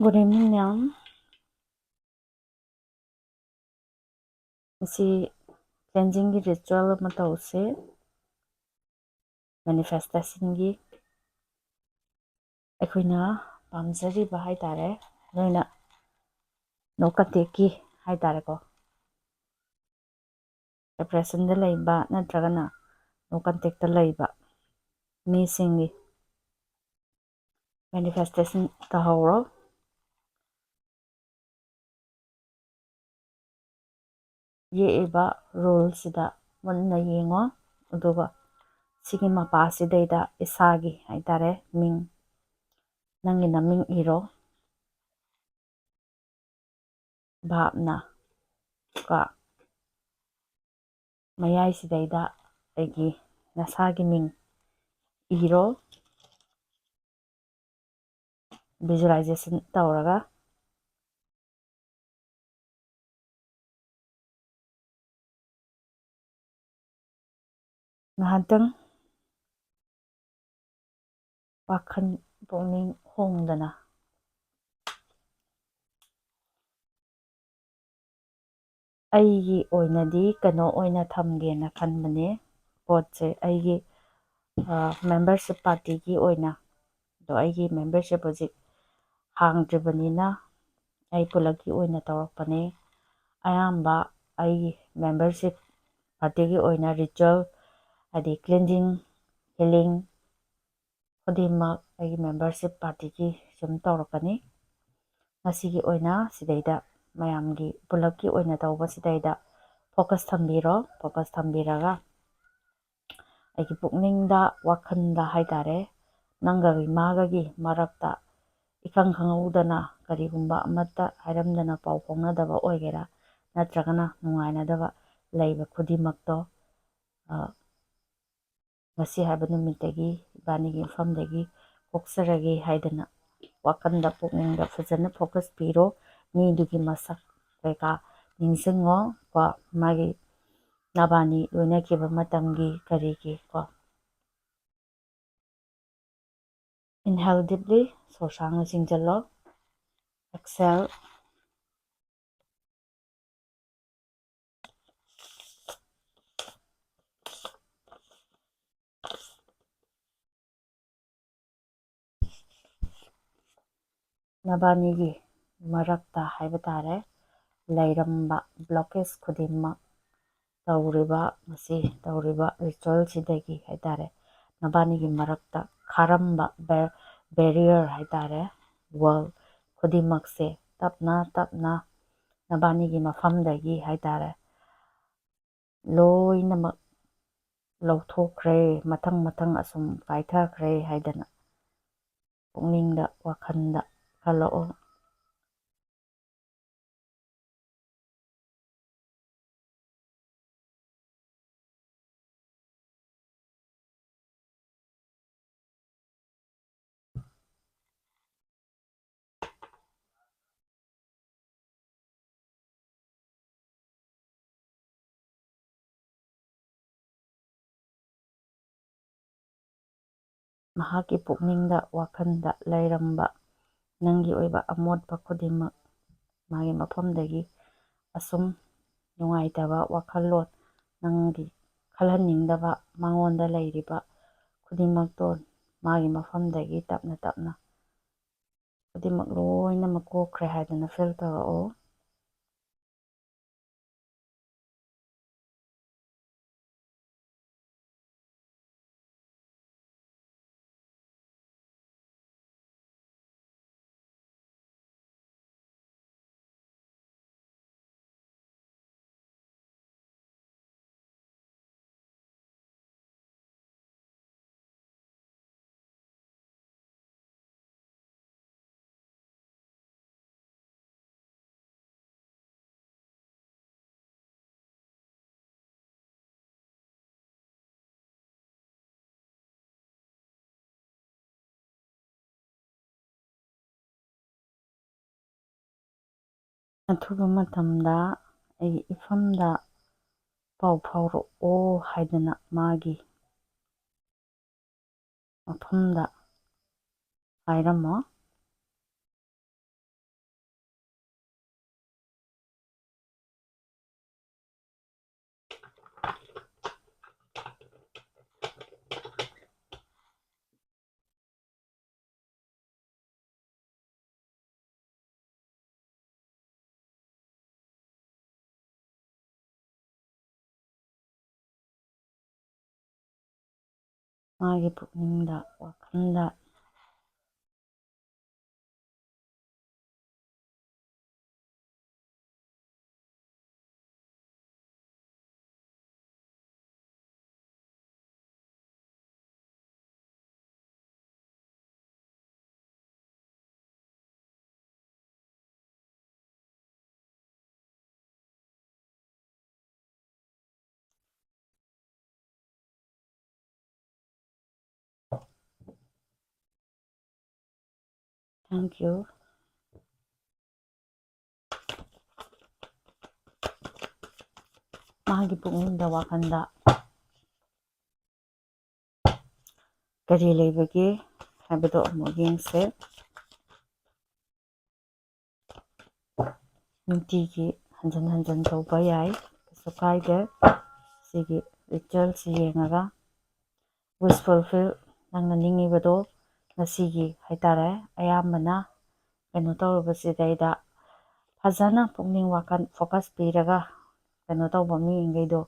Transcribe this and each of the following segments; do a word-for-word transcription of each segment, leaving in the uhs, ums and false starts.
Good evening, ma'am. ꯉꯁꯤ cleansingꯒꯤ ritual ꯑꯃ ꯇꯧꯁꯦ꯫ Manifestationꯒꯤ ꯑꯩꯈꯣꯏꯅ ꯄꯥꯝꯖꯔꯤꯕ ꯍꯥꯏ ꯇꯥꯔꯦ, ꯅꯣꯏꯅ no contactꯀꯤ ꯍꯥꯏ ꯇꯥꯔꯦꯀꯣ, separation ꯂꯩꯕ ꯅꯠꯇ꯭ꯔꯒꯅ no contactꯇ ꯂꯩꯕ ꯃꯤꯁꯤꯡꯒꯤ manifestation ꯇꯧꯍꯧꯔꯣ꯫ ꯌꯦꯛꯏꯕ ruleꯁꯤꯗ ꯃꯨꯟꯅ ꯌꯦꯡꯉꯣ, ꯑꯗꯨꯒ ꯁꯤꯒꯤ ꯃꯄꯥꯁꯤꯗꯩꯗ ꯏꯁꯥꯒꯤ ꯍꯥꯏ ꯇꯥꯔꯦ ꯃꯤꯡ, ꯅꯪꯒꯤ ꯅꯃꯤꯡ ꯏꯔꯣ꯫ ꯚꯥꯞꯅ ꯀꯣ ꯃꯌꯥꯏꯁꯤꯗꯩꯗ ꯑꯩꯒꯤ ꯅꯁꯥꯒꯤ ꯃꯤꯡ ꯏꯔꯣ꯫ Visualization ꯇꯧꯔꯒ ꯉꯥꯏꯍꯥꯛꯇꯪ ꯋꯥꯈꯜ ꯄꯨꯛꯅꯤꯡ ꯍꯣꯡꯗꯅ, ꯑꯩꯒꯤ ꯑꯣꯏꯅꯗꯤ ꯀꯩꯅꯣ ꯑꯣꯏꯅ ꯊꯝꯒꯦꯅ ꯈꯟꯕꯅꯦ꯫ ꯄꯣꯠꯁꯦ ꯑꯩꯒꯤ membership partyꯒꯤ ꯑꯣꯏꯅ, ꯑꯗꯣ ꯑꯩꯒꯤ membership ꯍꯧꯖꯤꯛ ꯍꯥꯡꯗ꯭ꯔꯤꯕꯅꯤꯅ ꯑꯩ ꯄꯨꯂꯞꯀꯤ ꯑꯣꯏꯅ ꯇꯧꯔꯛꯄꯅꯦ꯫ ꯑꯌꯥꯝꯕ ꯑꯩꯒꯤ membership partyꯒꯤ ꯑꯣꯏꯅ ritual, ꯍꯥꯏꯗꯤ cleansing, healing ꯈꯨꯗꯤꯡꯃꯛ ꯑꯩꯒꯤ membership partyꯒꯤ ꯁꯨꯝ ꯇꯧꯔꯛꯀꯅꯤ꯫ ꯉꯁꯤꯒꯤ ꯑꯣꯏꯅ ꯁꯤꯗꯩꯗ ꯃꯌꯥꯝꯒꯤ ꯄꯨꯂꯞꯀꯤ ꯑꯣꯏꯅ ꯇꯧꯕ ꯁꯤꯗꯩꯗ focus ꯊꯝꯕꯤꯔꯣ꯫ Focus ꯊꯝꯕꯤꯔꯒ ꯑꯩꯒꯤ ꯄꯨꯛꯅꯤꯡꯗ, ꯋꯥꯈꯜꯗ ꯍꯥꯏ ꯇꯥꯔꯦ, ꯅꯪꯒꯒꯤ ꯃꯥꯒꯒꯤ ꯃꯔꯛꯇ ꯏꯈꯪ ꯈꯪꯍꯧꯗꯅ ꯀꯔꯤꯒꯨꯝꯕ ꯑꯃꯠꯇ ꯍꯥꯏꯔꯝꯗꯅ ꯄꯥꯎ ꯐꯥꯎꯅꯗꯕ ꯑꯣꯏꯒꯦꯔꯥ, ꯅꯠꯇ꯭ꯔꯒꯅ ꯅꯨꯡꯉꯥꯏꯅꯗꯕ ꯂꯩꯕ ꯈꯨꯗꯤꯡꯃꯛꯇꯣ, ꯑ, ꯉꯁꯤ ꯍꯥꯏꯕ ꯅꯨꯃꯤꯠꯇꯒꯤ ꯏꯕꯥꯅꯤꯒꯤ ꯃꯐꯝꯗꯒꯤ ꯀꯣꯛꯆꯔꯒꯦ ꯍꯥꯏꯗꯅ ꯋꯥꯈꯜꯗ, ꯄꯨꯛꯅꯤꯡꯗ ꯐꯖꯅ focus ꯄꯤꯔꯣ꯫ ꯃꯤꯗꯨꯒꯤ ꯃꯁꯛ ꯀꯩꯀꯥ ꯅꯤꯡꯁꯤꯡꯉꯣ ꯀꯣ, ꯃꯥꯒꯤ ꯅꯕꯥꯅꯤ ꯂꯣꯏꯅꯈꯤꯕ ꯃꯇꯝꯒꯤ ꯀꯔꯤꯒꯤ ꯀꯣ꯫ Inhale deeply, ꯁꯣꯔ ꯁꯥꯡꯅ ꯆꯤꯡꯁꯤꯜꯂꯣ꯫ Excel. ꯅꯕꯥꯅꯤꯒꯤ ꯃꯔꯛꯇ ꯍꯥꯏꯕ ꯇꯥꯔꯦ, ꯂꯩꯔꯝꯕ blockage ꯈꯨꯗꯤꯡꯃꯛ, ꯇꯧꯔꯤꯕ, ꯃꯁꯤ ꯇꯧꯔꯤꯕ ritualꯁꯤꯗꯒꯤ ꯍꯥꯏ ꯇꯥꯔꯦ, ꯅꯕꯥꯅꯤꯒꯤ ꯃꯔꯛꯇ ꯈꯥꯔꯝꯕ ꯕꯦ-, barrier ꯍꯥꯏ ꯇꯥꯔꯦ, wall ꯈꯨꯗꯤꯡꯃꯛꯁꯦ ꯇꯞꯅ ꯇꯞꯅ ꯅꯕꯥꯅꯤꯒꯤ ꯃꯐꯝꯗꯒꯤ ꯍꯥꯏ ꯇꯥꯔꯦ, ꯂꯣꯏꯅꯃꯛ ꯂꯧꯊꯣꯛꯈ꯭ꯔꯦ, ꯃꯊꯪ ꯃꯊꯪ ꯑꯁꯨꯝ ꯀꯥꯏꯊꯈ꯭ꯔꯦ ꯍꯥꯏꯗꯅ ꯄꯨꯛꯅꯤꯡꯗ, ꯋꯥꯈꯜꯗ ꯈꯜꯂꯛꯑꯣ꯫ ꯃꯍꯥꯛꯀꯤ ꯄꯨꯛꯅꯤꯡꯗ, ꯋꯥꯈꯜꯗ ꯂꯩꯔꯝꯕ ꯅꯪꯒꯤ ꯑꯣꯏꯕ ꯑꯃꯣꯠꯄ ꯈꯨꯗꯤꯡꯃꯛ ꯃꯥꯒꯤ ꯃꯐꯝꯗꯒꯤ, ꯑꯁꯨꯝ ꯅꯨꯡꯉꯥꯏꯇꯕ ꯋꯥꯈꯜꯂꯣꯟ, ꯅꯪꯒꯤ ꯈꯜꯍꯟꯅꯤꯡꯗꯕ ꯃꯉꯣꯟꯗ ꯂꯩꯔꯤꯕ ꯈꯨꯗꯤꯡꯃꯛꯇꯣ ꯃꯥꯒꯤ ꯃꯐꯝꯗꯒꯤ ꯇꯞꯅ ꯇꯞꯅ ꯈꯨꯗꯤꯡꯃꯛ ꯂꯣꯏꯅꯃꯛ ꯀꯣꯛꯈ꯭ꯔꯦ ꯍꯥꯏꯗꯅ feel ꯇꯧꯔꯛꯑꯣ꯫ ꯑꯊꯨꯕ ꯃꯇꯝꯗ ꯑꯩꯒꯤ ꯏꯐꯝꯗ ꯄꯥꯎ ꯐꯥꯎꯔꯛꯑꯣ ꯍꯥꯏꯗꯅ ꯃꯥꯒꯤ ꯃꯐꯝꯗ ꯍꯥꯏꯔꯝꯃꯣ꯫ ꯃꯥꯒꯤ ꯄꯨꯛꯅꯤꯡꯗ, ꯋꯥꯈꯜꯗ꯫ Thank you. ꯃꯥꯒꯤ ꯄꯨꯛꯅꯤꯡꯗ, ꯋꯥꯈꯜꯗ ꯀꯔꯤ ꯂꯩꯕꯒꯦ ꯍꯥꯏꯕꯗꯣ ꯑꯃꯨꯛ ꯌꯦꯡꯁꯦ꯫ ꯅꯨꯡꯇꯤꯒꯤ ꯍꯟꯖꯤꯟ ꯍꯟꯖꯤꯟ ꯇꯧꯕ ꯌꯥꯏ, ꯀꯩꯁꯨ ꯀꯥꯏꯗꯦ꯫ ꯁꯤꯒꯤ ꯔꯤꯆꯨꯋꯦꯜꯁꯤ ꯌꯦꯡꯉꯒ wish fulfill, ꯅꯪꯅ ꯅꯤꯡꯉꯤꯕꯗꯣ ꯉꯁꯤꯒꯤ ꯍꯥꯏꯇꯥꯔꯦ, ꯑꯌꯥꯝꯕꯅ ꯀꯩꯅꯣ ꯇꯧꯔꯕꯁꯤꯗꯩꯗ ꯐꯖꯅ ꯄꯨꯛꯅꯤꯡ ꯋꯥꯈꯜ focus ꯄꯤꯔꯒ ꯀꯩꯅꯣ ꯇꯧꯕ ꯃꯤꯈꯩꯗꯣ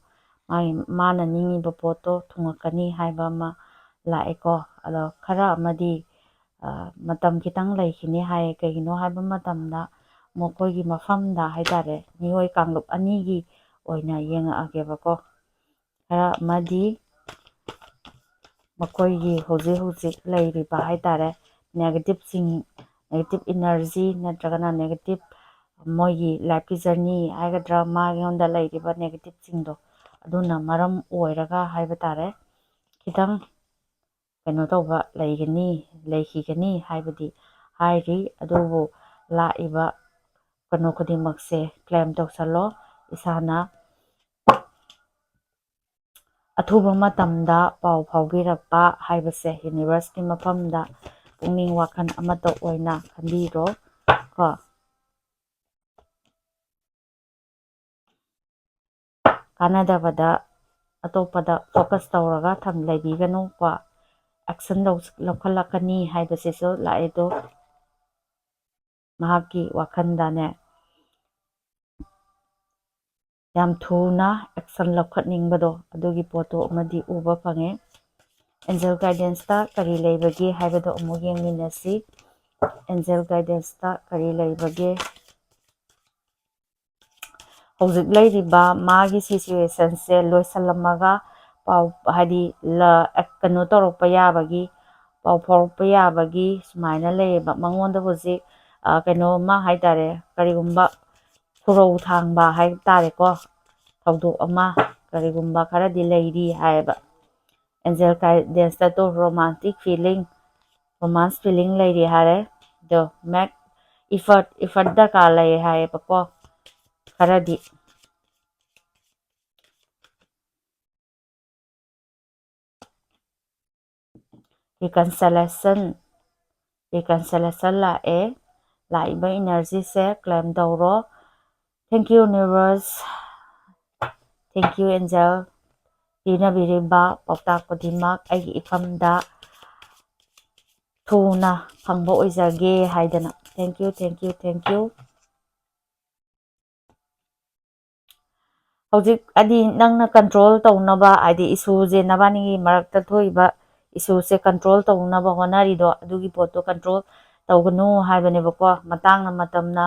ꯃꯥꯒꯤ, ꯃꯥꯅ ꯅꯤꯡꯉꯤꯕ ꯄꯣꯠꯇꯣ ꯊꯨꯡꯉꯛꯀꯅꯤ ꯍꯥꯏꯕ ꯑꯃ ꯂꯥꯛꯑꯦꯀꯣ꯫ ꯑꯗꯣ ꯈꯔ ꯑꯃꯗꯤ, ꯑ, ꯃꯇꯝ ꯈꯤꯇꯪ ꯂꯩꯈꯤꯅꯤ ꯍꯥꯏꯌꯦ꯫ ꯀꯩꯒꯤꯅꯣ ꯍꯥꯏꯕ ꯃꯇꯝꯗ ꯃꯈꯣꯏꯒꯤ ꯃꯐꯝꯗ ꯍꯥꯏꯇꯥꯔꯦ, ꯃꯤꯑꯣꯏ ꯀꯥꯡꯂꯨꯞ ꯑꯅꯤꯒꯤ ꯑꯣꯏꯅ ꯌꯦꯡꯉꯛꯑꯒꯦꯕꯀꯣ꯫ ꯈꯔ ꯑꯃꯗꯤ ꯃꯈꯣꯏꯒꯤ ꯍꯧꯖꯤꯛ ꯍꯧꯖꯤꯛ ꯂꯩꯔꯤꯕ ꯍꯥꯏꯇꯥꯔꯦ, negative ꯁꯤꯡ, negative energy ꯅꯠꯇ꯭ꯔꯒꯅ negative, ꯃꯣꯏꯒꯤ life ꯀꯤ journey ꯍꯥꯏꯒꯗ꯭ꯔꯥ, ꯃꯥꯉꯣꯟꯗ ꯂꯩꯔꯤꯕ negative ꯁꯤꯡꯗꯣ, ꯑꯗꯨꯅ ꯃꯔꯝ ꯑꯣꯏꯔꯒ ꯍꯥꯏꯕ ꯇꯥꯔꯦ, ꯈꯤꯇꯪ ꯀꯩꯅꯣ ꯇꯧꯕ ꯂꯩꯒꯅꯤ, ꯂꯩꯈꯤꯒꯅꯤ ꯍꯥꯏꯕꯗꯤ ꯍꯥꯏꯔꯤ꯫ ꯑꯗꯨꯕꯨ ꯂꯥꯛꯏꯕ ꯀꯩꯅꯣ ꯈꯨꯗꯤꯡꯃꯛꯁꯦ claim ꯇꯧꯁꯜꯂꯣ꯫ ꯏꯁꯥꯅ ꯑꯊꯨꯕ ꯃꯇꯝꯗ ꯄꯥꯎ ꯐꯥꯎꯕꯤꯔꯛꯄ ꯍꯥꯏꯕꯁꯦ universe ꯀꯤ ꯃꯐꯝꯗ ꯄꯨꯛꯅꯤꯡ ꯋꯥꯈꯜ ꯑꯃꯠꯇ ꯑꯣꯏꯅ ꯈꯟꯕꯤꯔꯣ ꯀꯣ꯫ ꯀꯥꯟꯅꯗꯕꯗ, ꯑꯇꯣꯞꯄꯗ focus ꯇꯧꯔꯒ ꯊꯝ-, ꯂꯩꯕꯤꯒꯅꯨ ꯀꯣ꯫ Action ꯂꯧ-, ꯂꯧꯈꯠꯂꯛꯀꯅꯤ ꯍꯥꯏꯕꯁꯤꯁꯨ ꯂꯥꯛꯑꯦ꯫ ꯑꯗꯣ ꯃꯍꯥꯛꯀꯤ ꯋꯥꯈꯜꯗꯅꯦ, ꯌꯥꯝ ꯊꯨꯅ action ꯂꯧꯈꯠꯅꯤꯡꯕꯗꯣ, ꯑꯗꯨꯒꯤ ꯄꯣꯠꯇꯣ ꯑꯃꯗꯤ ꯎꯕ ꯐꯪꯉꯦ꯫ ꯑꯦꯟꯖꯦꯜ ꯒꯥꯏꯗꯦꯟꯁꯇ ꯀꯔꯤ ꯂꯩꯕꯒꯦ ꯍꯥꯏꯕꯗꯣ ꯑꯃꯨꯛ ꯌꯦꯡꯃꯤꯟꯅꯁꯤ꯫ ꯑꯦꯟꯖꯦꯜ ꯒꯥꯏꯗꯦꯟꯁꯇ ꯀꯔꯤ ꯂꯩꯕꯒꯦ? ꯍꯧꯖꯤꯛ ꯂꯩꯔꯤꯕ ꯃꯥꯒꯤ ꯁꯤꯆꯨꯋꯦꯁꯟꯁꯦ ꯂꯣꯏꯁꯤꯜꯂꯝꯃꯒ ꯄꯥꯎ, ꯍꯥꯏꯗꯤ, ꯀꯩꯅꯣ ꯇꯧꯔꯛꯄ ꯌꯥꯕꯒꯤ, ꯄꯥꯎ ꯐꯥꯎꯔꯛꯄ ꯌꯥꯕꯒꯤ ꯁꯨꯃꯥꯏꯅ ꯂꯩꯌꯦꯕ꯫ ꯃꯉꯣꯟꯗ ꯍꯧꯖꯤꯛ ꯀꯩꯅꯣꯝꯃ ꯍꯥꯏ ꯇꯥꯔꯦ, ꯀꯔꯤꯒꯨꯝꯕ ꯈꯨꯔꯧ ꯊꯥꯡꯕ ꯍꯥꯏ ꯇꯥꯔꯦꯀꯣ, ꯊꯧꯗꯣꯛ ꯑꯃ ꯀꯔꯤꯒꯨꯝꯕ ꯈꯔꯗꯤ ꯂꯩꯔꯤ ꯍꯥꯏꯌꯦꯕ꯫ ꯑꯦꯟꯖꯦꯜ ꯒꯥꯏꯗꯦꯟꯁꯇ ꯇꯣ ꯔꯣꯃꯥꯟꯇꯤꯛ ꯐꯤꯂꯤꯡ, ꯔꯣꯃꯥꯟꯁ ꯐꯤꯂꯤꯡ ꯂꯩꯔꯤ ꯍꯥꯏꯔꯦ꯫ ꯑꯗꯣ ꯃꯦꯛ ꯏꯐꯔꯠ, ꯏꯐꯔꯠ ꯗꯔꯀꯥꯔ ꯂꯩ ꯍꯥꯏꯌꯦꯕꯀꯣ ꯈꯔꯗꯤ꯫ ꯔꯤꯀꯟꯁꯤꯂꯦꯁꯟ, ꯔꯤꯀꯟꯁꯤꯂꯦꯁꯟ ꯂꯥꯛꯑꯦ꯫ ꯂꯥꯛꯏꯕ ꯏꯅꯔꯖꯤꯁꯦ ꯀ꯭ꯂꯦꯝ ꯇꯧꯔꯣ꯫ Thank you, universe. Thank you, angel. ꯄꯤꯅꯕꯤꯔꯤꯕ ꯄꯥꯎꯇꯥꯛ ꯈꯨꯗꯤꯡꯃꯛ ꯑꯩꯒꯤ ꯏꯐꯝꯗ ꯊꯨꯅ ꯐꯪꯕ ꯑꯣꯏꯖꯒꯦ ꯍꯥꯏꯗꯅ꯫ Thank you, thank you, thank you. ꯍꯧꯖꯤꯛ ꯍꯥꯏꯗꯤ ꯅꯪꯅ ꯀꯟꯇ꯭ꯔꯣꯜ ꯇꯧꯅꯕ, ꯍꯥꯏꯗꯤ ꯏꯁꯨꯁꯦ ꯅꯕꯥꯅꯤꯒꯤ ꯃꯔꯛꯇ ꯊꯣꯛꯏꯕ ꯏꯁꯨꯁꯦ ꯀꯟꯇ꯭ꯔꯣꯜ ꯇꯧꯅꯕ ꯍꯣꯠꯅꯔꯤꯗꯣ, ꯑꯗꯨꯒꯤ ꯄꯣꯠꯇꯣ ꯀꯟꯇ꯭ꯔꯣꯜ ꯇꯧꯒꯅꯨ ꯍꯥꯏꯕꯅꯦꯕꯀꯣ꯫ ꯃꯇꯥꯡꯅ ꯃꯇꯝꯅ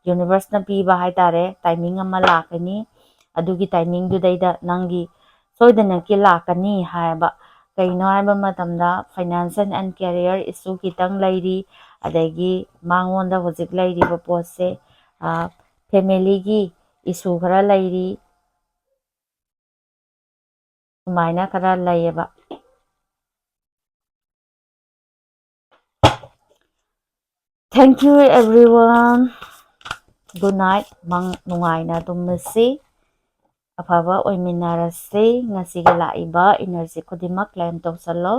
ꯌꯨꯅꯤꯚꯔꯁꯅ ꯄꯤꯕ ꯍꯥꯏꯇꯥꯔꯦ, ꯇꯥꯏꯃꯤꯡ ꯑꯃ ꯂꯥꯛꯀꯅꯤ꯫ ꯑꯗꯨꯒꯤ ꯇꯥꯏꯃꯤꯡꯗꯨꯗꯩꯗ ꯅꯪꯒꯤ ꯁꯣꯏꯗꯅꯀꯤ ꯂꯥꯛꯀꯅꯤ ꯍꯥꯏꯕ꯫ ꯀꯩꯅꯣ ꯍꯥꯏꯕ ꯃꯇꯝꯗ financial and career issue ꯈꯤꯇꯪ ꯂꯩꯔꯤ꯫ ꯑꯗꯒꯤ ꯃꯉꯣꯟꯗ ꯍꯧꯖꯤꯛ ꯂꯩꯔꯤꯕ ꯄꯣꯠꯁꯦ, ꯐꯦꯃꯤꯂꯤꯒꯤ ꯏꯁꯨ ꯈꯔ ꯂꯩꯔꯤ, ꯁꯨꯃꯥꯏꯅ ꯈꯔ ꯂꯩꯌꯦꯕ꯫ Thank you, everyone. Good night. ꯃꯪ ꯅꯨꯡꯉꯥꯏꯅ ꯇꯨꯝꯃꯁꯤ꯫ ꯑꯐꯕ ꯑꯣꯏꯃꯤꯟꯅꯔꯁꯤ꯫ ꯉꯁꯤꯒꯤ ꯂꯥꯛꯏꯕ ꯏꯅꯔꯖꯤ ꯈꯨꯗꯤꯡꯃꯛ ꯀ꯭ꯂꯦꯝ ꯇꯧꯁꯜꯂꯣ꯫